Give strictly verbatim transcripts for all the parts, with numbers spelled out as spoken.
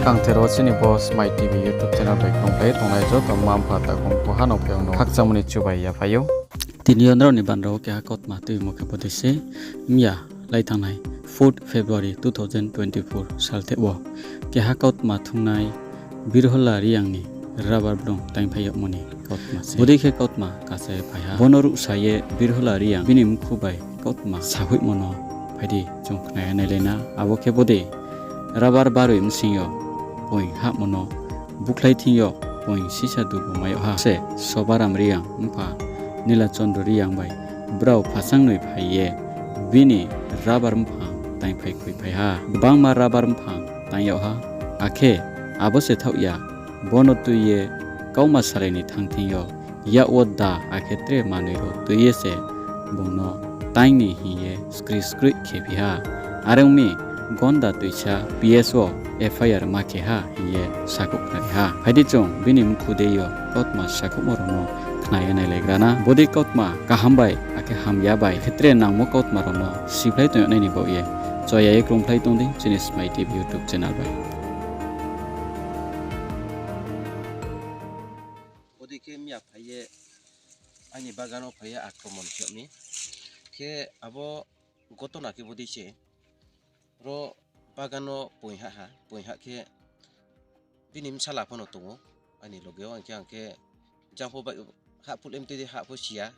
Kangther wo chini bo Smai T V YouTube channel bai krungkhlai tongnai joto mma mpha takhu mkhu ha no phaiyong no khakchangmo ni chubai yaphai ou. Tini yo nrao ni bandra wo keha kautma tuimo khe bodei se, mya lai thanng nai fourth February two thousand twenty-four saltheh wo keha kautma thungnai Birhola Reang ni rubber blung taingphai yagmo ni kautma se. Bodei khe kautma kasa ye phai ha. Bo no ruhsa ye Birhola Reang bini mkhu bai kautma sahoihmo no phai di chung khna ye nailai na. Abo khe bodei, rubber baroi bsing yo poing hahmo no bukhlai thing yo poing sisa dugu mai yag ha se Sobaram Reang mpha Nilachondro Reang bai brao phasangnoi phai ye bini rubber mphang taingphai khuiphai ha. Gbangma rubber mphang taing yag ha, akhe abo se thaoh ya, bo no tui ye kauma salai ni thanng thing yo yak wo da akhe tre manoi rao tui ye se bung no taing ni hing ye skri skroih khephi ha. Are ong mi, gonda tuisa P S wo F I R ma khe ha hing ye sakhouh khnari ha. Phai di chung bini mkhu dei yo kautma sakhouhmo rao no khna ye nailaigra na. Bodei kautma kaham bai akhe hamya bai khe tre nangmo kautma rao no siphlai tong yag nai ni baoh ye choya ye krungphlai tong di chini Smai T V YouTube channel bai. Bodei khe mya phai ye aini bagan wo phai ye akromon khe yag mi. Khe abo gotona khe bodei se, ro bagan wo poing hah ha, poing hah khe bini bsala pho no tong ou aini loge wo, hing khe ang khe jang pho hahphuh le mtui dei hah pho si ya,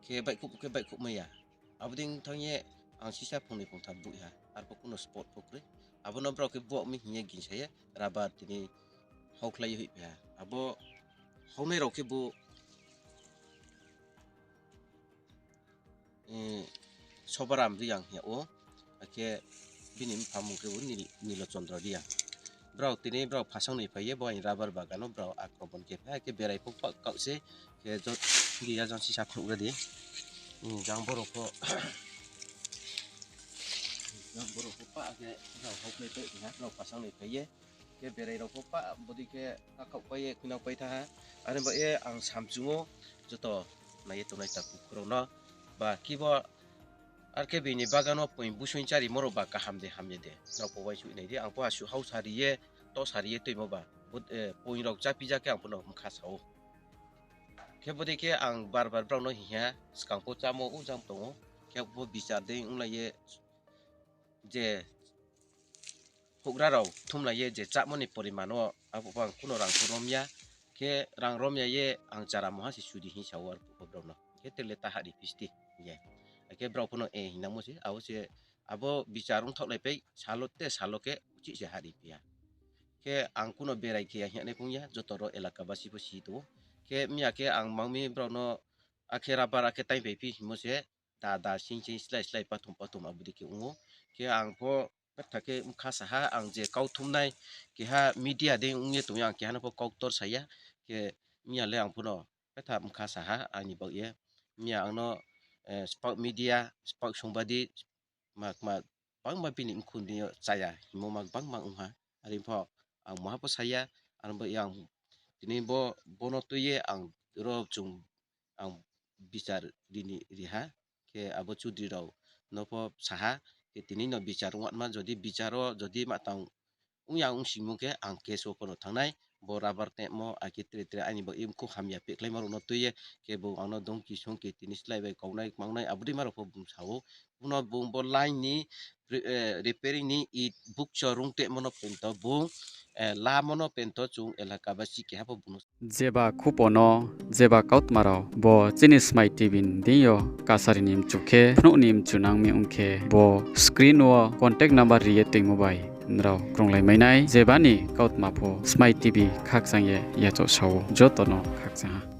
khe baihkhouh khe baihkhouh mai ya. Abo dei thanng ye ang sisa phungnoi phungtham buh ha, arphuh kuno spot pho kroi. Abo no brao khe buak mi hing ye gingsa ye rubber tini haukhlai ye hoihphai ha. Abo haunai rao khe bo Sobaram Reang hing yag ou, akhe bini mpha mung khe bo Nil-, Nilochondro Reang. Brao tini brao phasangnoi phai ye bo aini rubber bagan wo brao akromon khe phai ha, akhe berai pho pah kaoh se, khe jot di ya jang sisa phnuh ra di. Jang boro pho, jang boro pho pah khe brao haukhlai pai ha, brao phasangnoi phai ye. Khe berai rao pho pah bodei khe kakhaohpai ye khuinangpai thanng ha. Are baoh ye ang samchung ou joto nai ye tongnai takhu mkhu rao no. Ba khe bo, ar khe bini bagan wo poing busoing chárimo rao ba kaham de hamya de, nrao pho uaingsouh nai di. Ang pho asuh hau sari ye, to sari ye tuimo ba, poing rao cháphi ja khe ang pho no bkha sa ou. Khe bodei khe ang bar bar brao no hing ha, skang pho chámo ong jang tong ou. Khe bo bichar dei onglai ye je houhgra rao kthumlai ye je chámo ni poriman wo abo pho ang kuno rang pho rom ya. Khe rang rom ya ye ang chara mungha se sudi hing sa ou arphuh pho brao no. Khe tre le ta hahri phi sti hing ye. Akhe brao pho no e hing nangmo se, abo se abo bichar ongthaohlaipai sal wo te sal wo khe uchih se hahri phi ha. Khe ang kuno berai khe ya hing nai phung ya, joto ro elaka basi pho si tong ou. Khe mya khe ang mang mi brao no akhe rubber akhe taingphai phi hingmo se, da da sing sing slái slái pathum pathum abo dei khe ong ou. Khe ang pho betha khe bkha sa ha, ang je kau thumnai keha media dei ong ye tong ya, ang keha no pho kau ktor sa ya. Khe mya le ang pho no betha bkha sa ha aini baoh ye. Mya ang no spaoh media, spaoh songbadi, ma, ma, gbangma bini mkhu ni yo chaya hingmo ma gbangma ong ha. Are pho ang maha pho sa ya, aro bo yang tini bo, bo no tui ye ang ro chung ang bichar ri ni ri ha. Khe abo chudri rao no pho sa ha, khe tini no bichar ongma, jodi bichar wo jodi ma tang ong ya ong singmo khe ang case wo pho no thanng nai. Bo rubber tepmo akhe tre tre aini bo mkhu hamya pehkhlaimo rao no tui ye, khe bung ang no dongki songki tini slái bai kaunai kmangnai abo dei ma rao pho bung sa ou. Bung no bung bo line ni repairing ni it bukcho rung tepmo no pento bung lamo no pento chung elaka basi keha pho bung no. Jeba khupo no, jeba kautma rao bo chini Smai T V ni deing yo kasari ni mchu khe, phnuh ni mchu nang mi ong khe, bo screen wo contact number ri ye toingmo bai nrao krunglai mai nai. Jeba ni kautma pho Smai T V khakchang ye yachaoh sa ou, joto no khakchang ha.